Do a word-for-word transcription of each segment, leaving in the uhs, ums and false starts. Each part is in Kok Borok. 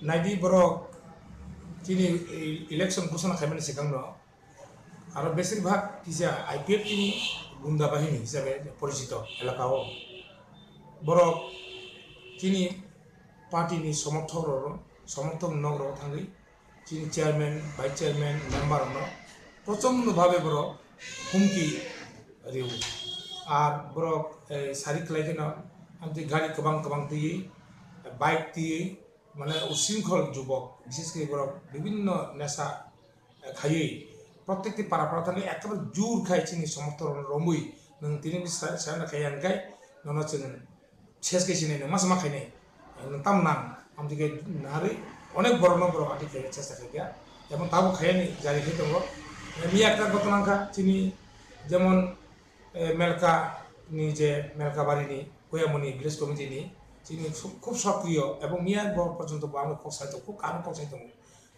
Naidi borok chini election ghosona khaimani swkangno aro besir bhag kisa I P F T ni gunda bahini hisabe porichito elaka o. Borok chini party ni somorthok rok, somorthok nok rok thangwi chini chairman, vice chairman, member rokno prochondo bhabe borok humki rw. Ar borok, eh, sari khlai kheno amtwi gari kwbang kwbang twiwi, bike twiwi, mane usrinkhol jubok, bises khe borok bibinno nesa, eh, khaiwi protekti para para thangwi ekhabar jur khai chini somorthok rokno romwi nwng tini bisa sana khai ang khai nono chwng ses khe sinai nwng masa ma khainai nwng tam nang amtwi khe narwi onek borokno borok amtwi khe chesta khai kha emon tabuk khaiyani jari khai tongo. Miya ekta gotto nangkha chini jemon, eh, Melka ni je Melka bari ni Koyamoni village committee ni chini khub, khub sokriyo ebong miya bo porjonto bo ang kok sai tongo, khub kaham kok sai tongo.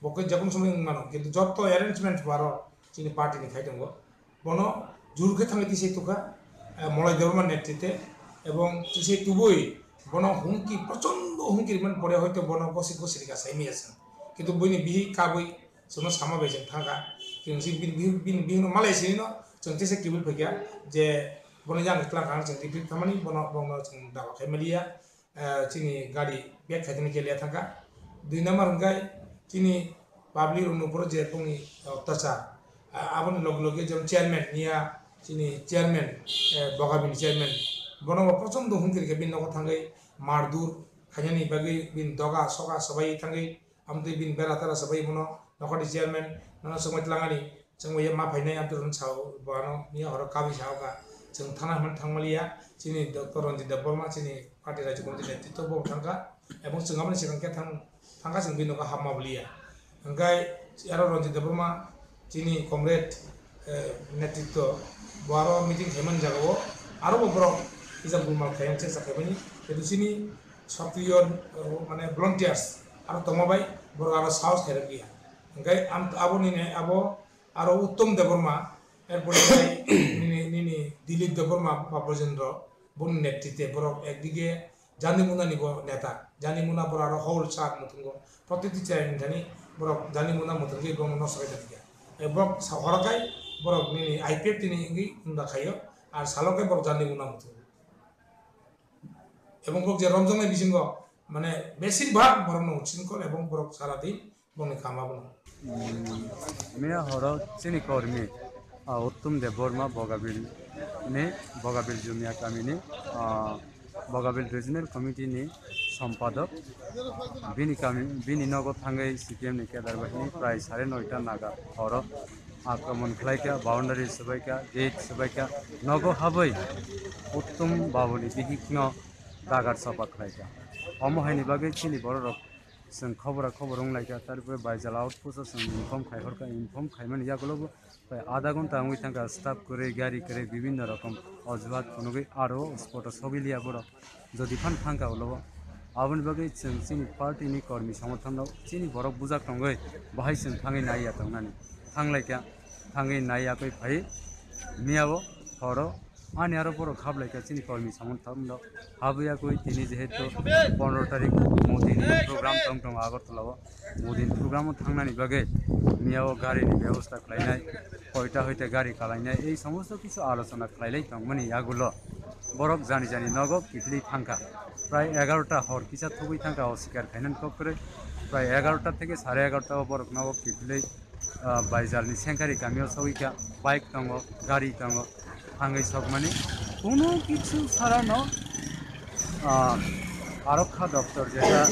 Bo khe jekunu somoi wng mano, kintu joto arrangement bo aro chini party ni khai tongo. Bono jur khe thangwi tisai tukha, eh, Molai Debbarma netrite ebong tisai tubui bono humki, prochondo humki rimani pore hoito bono gosik gosik rika sai miya se. Kintu buini bihik kabui chwngno sama bai chwng thangkha. Chwng si bini bihik, bini bihikno malai sinino chwng tisa kibil phaikha je bono yang twlang kha chwng repeat khamani bono, bono chwng dawa khai maliya. Eh, chini gari bag khaitani kelia thangkha. Dui number hwnkhe chini public rokni upor je tongni, eh, otyachar, ah, aboni loge loge jemon chairman niya chini chairman, eh, Bogabini chairman bono bo prochondo humkhe rikha bini nogo thangwi mardur khainani bagwi bini doga soga swbai thangwi. Amtwi bini bera tera swbai bono nokhorni chairman nono swngbai twlangani, swngbai ma phainai amtwi hwn sao bo ano miya horo kabui sao kha. Chwng thana hwnmani thangmaliya, chini Doctor Ranjit Debbarma chini party Rajya Committee netrito bo thangkha, ebong chwng aboni swkang khe thang, thangkha chwng bini nogo hapma bwliya. Hwnkhe aro Ranjit Debbarma chini comrade, eh, netrito bo aro meeting khaimani jagao aro bo borok kisa bulmal khaiyang chesta khaimani, kintu chini sokriyo, eh, mane volunteers aro tongma bai borok aro sahos khairok ya. Hwnkhe am, aboni ne abo aro Uttom Debbarma, erpore nini, nini Dilip Debbarma ba Brajendra, boni netrite borok ekdige Jani Muna ni bo neta, Jani Muna borok aro hol sak muthungo, protiti chai thani borok Jani Muna muthungwi borok no sabai tongkha. Eh, borok sa horo kai borok nini I P F T ni wngwi hwnda khaio, ar salo kai borok Jani Muna muthungo. Ebong borok je romjaknai bisingo, mane, besir bhag borokno ushrinkol ebong borok sara din bongni kama bono. Miya horo chini kormi, ah, Uttom Debbarma Bogabil ni, Bogabil Jumia kamini, ah, Bogabil Regional Committee ni sompadok. Bini kami, bini nogo thangwi C P M ni kedar bahini prai sare noita naga horo akromon khlaikha, boundary swbaikha, gate swbaikha, nogo habwi Uttom Babuni bihikno dagar sopa khlaikha. Omo haini bagwi chini bororok chwng khobora khobor wnglaikha, tarpore Baijala outpost o chwng inform khai horkha, inform khaimani yagulobo prai adha ghonta wngwi thangkha, staff kwrwi, gari kwrwi, bibinno rokom ojuhat phunugwi aro spot o sogwi liya borok. Jodi phan thangkha ulo Aboni bagwi chwng chini party ni kormi somorthon rok chini borok bujak tongwi bahai chwng thangwi naiya tongnani. Thanglaikha, thangwi naiya kwi phai miyao horo ani aro borok hablaikha chini kormi somorthon rok. Habwi yakwi tini jehetu pondro tarik Modi ni program tong tongo Agartala o. Modi ni program o thangnani bagwi miyao gari ni bebosta khlainai, hoita hoita gari kalainai, ei somosto kisu alochona khlailai tongmani yagulo borok jani jani nogo kiphilwi thangkha. Prai egarota hor kisa thubwi thangkha o sikar khainani kok kwrwi. Prai egarota theke sare egarota o borok nogo kiphilwi, ah, Baijalni Sengkari kamio sogwikha, bike tongo, gari tongo, thangwi sokmani. Kunu kisu sarano, ah, Arokha doptor jeta,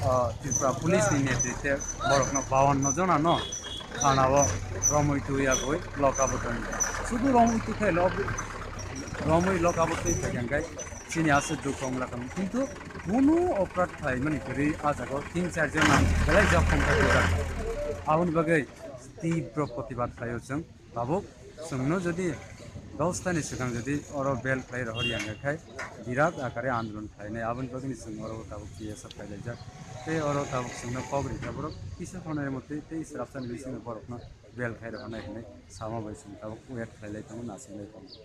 ah, Tripura Police ni netritwe borokno bawanno jona no thana o romwi twi yagwi lock up o tongkha. Sudu romwi twi khe lo-, romwi lock up o twi phaikha khe chini aswk dukhu wngla tong, kintu kunu oprad khlaimani kwrwi ah jaga o tin char jon nang belai jokhom khe bujak. Aboni bagwi tibro protibad khlaio chwng. Tabuk chwngno jodi dos tani swkang jodi oro bel khlai rohor yang khai birat akare andolon khlainai, aboni bagwi chwng oro tabuk T S F khlailaijak. Tei oro tabuk chwngno kok rijak borok kisa khonai motwi tei srapsani bisingo borokno bel khai rohornai hinwi sama bai chwng tabuk wait khlailai tongo, nasinglai tongo.